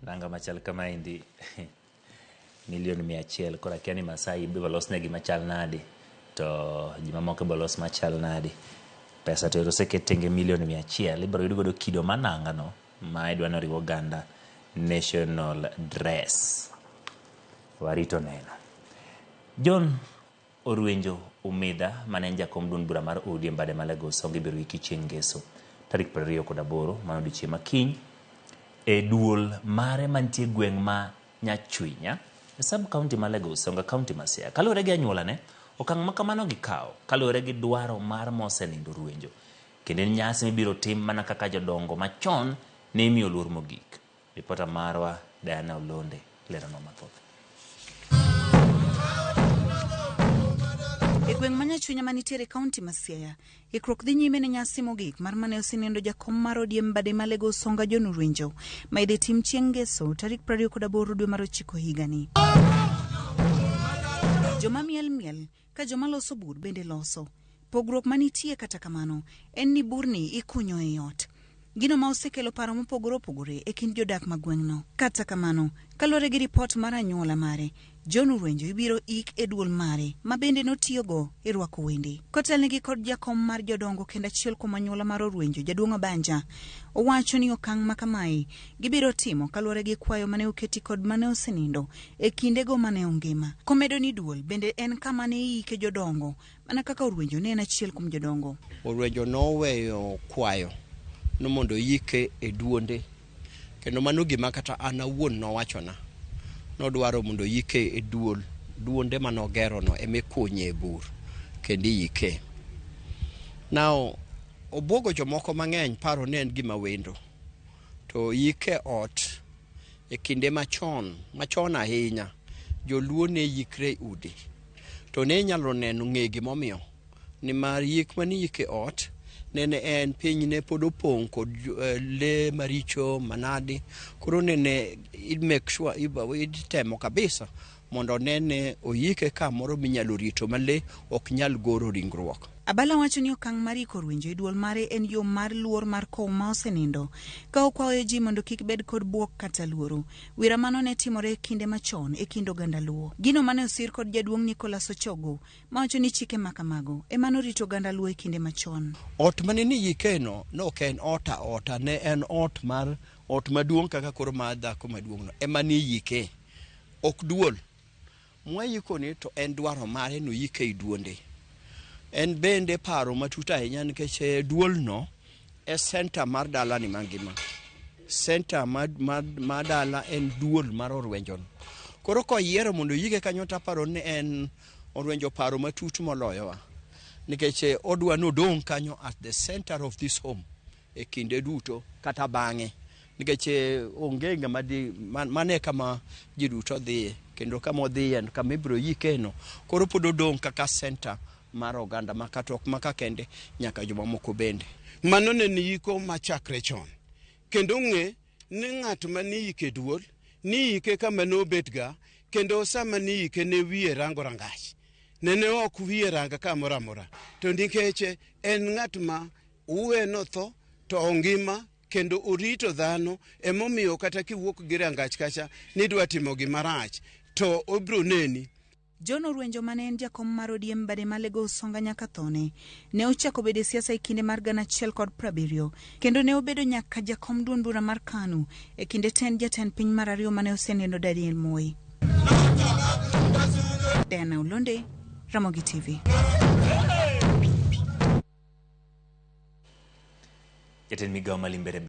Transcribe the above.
Nanga machal kamaendi milion 100 koro akia ni Masai ibiro losnegi machal nadi to ji mamoko ibiro los machal nadi. Pesa to ero oseket tenge milion 100 ibiro yud godo kido mar nangano ma idwa ni oriw oganda national dress. Warito neno. John Orwenjo Umidha mane en jakom duond bura mar ODM bade ma Lagos Songo ibiro iki chieng' Ngeso tarik 28 mano odiochieng' ma kiny e duol mare mantie gweng' ma Nyachwinya e sub county ma Lagos Songa county ma Siaya. Kaluwore gi anyuolane, okang' ma kamano gikawo kaluwore gi dwaro mar mosenindo Ruenjo kendo en nyasi mibiro tim mana kaka jodongo machon ne imiyo luor mogik. Ripota marwa Diana Olonde leronwa mathoth. E gweng' ma Nyachwinya manitiere e kaunti ma Siaya, ikruok dhi nyime ne nyasi mogik mar mane osenindo jakom mar ODM bade ma Lego Usonga John Orwenjo ma idhi tim chieng' Ngeso tarik 28 dwe mar ochiko higani. Joma miel miel ka joma loso bur bende loso. Pogruok manitie kata kamano en ni burni ikunyo e ot. Gino ma osekelo paro mopogore opogore e kind jodak ma gweng'no. Kata kamano, kaluwore gi ripot mar anyuola mare, John Orwenjo ibiro ik e duol mare ma bende notiyogo e rwako wende. Kotelnegi kod jakom mar jodongo kendo achiel kuom anyuola mar Orwenjo, Jaduong' Abanja, owacho ni okang' ma kamae gibiro timo kaluwore gi kwayo mane oketi kod mane osenindo e kindego mane ongima. Komedo ni duol bende en kama ne iike jodongo mana kaka Orwenjo ne en achiel kuom jodongo. Orwenjo noweyo kwayo ni mondo oyike e duonde, kendo mano gima kata an awuon nowachona. Nodwaro mondo oyike e duol, duonde mane ogerono ema ikunye e bur kendo iyike. Now, obwogo jomoko mang'eny paro ni en gima wendo, to yike ot e kinde machon, machon ahinya, joluo ne yikre e udi. To ne inyalo neno ng'e gimomiyo, nimar yik mane iyiko e ot nene en piny ne pod opong' kod lee maricho manadi, koro nene i make sure itemo kabisa mondo one ni oyike kamoro minyalo rito ma lee ok nyal goro ringruok. Abala wacho ni okang' mar iko Orwenjo e duol mare en yo mar luor mar kowo ma osenindo, ka okwayo ji mondo kik bed kod buok kata luoro. Wira mano ne timore kinde machon e kind oganda Luo. Gino mane osir kod jaduong' Nicholas Ochogo mawacho ni chike ma kamago ema norito oganda Luo e kinde machon. Ot mane niyikeno ne ok en ot aota, ne en ot mar ot maduong' kaka koro mar dhako maduong'no ema niyike, ok duol. Mwayikoni to en dwaro mare noyike ei duonde. En bende paro matut ahinya nikech duolno e center mar dalani mangima. Center mar dala en duol mar Orwenjono. Koro koyiero mondo oyike kanyo to aparo ni en Orwenjo paro matut moloyowa. Nikech odwa ni odong' kanyo at the center of this home e kinde duto kata bang'e. Nikech onge ng'ama di, mano e kama ji duto dhiye kendo kama odhiye kama ibiro yikeno. Koro pod odong' kaka center mar oganda ma kata ok maka kende nyaka jomamoko bende. Mano ne en yiko machakre chon. Kendo ng'e ni ng'at ma niyike e duol, niyike kama nobetga, kendo sama niyike ne wiye rango rangach. Nene ok wiye rang kamoro amora. To nikech en ng'at ma uwe notho to ongima kendo orito dhano, emomiyo kata kiwuok gi rangach kacha nidwa timo gima rach to obiro neni. John Orwenjo mane en jakom mar ODM bade ma Lego Usonga nyaka thone, ne ochako bedo e siasa e kinde mar 1070 kendo ne obedo nyaka jakom duond bura mar KANU e kinde tend jatend piny mar ariyo mane osenindo Daniel Moi. Diana Olonde, Ramogi TV. Jatend migawo ma Limbere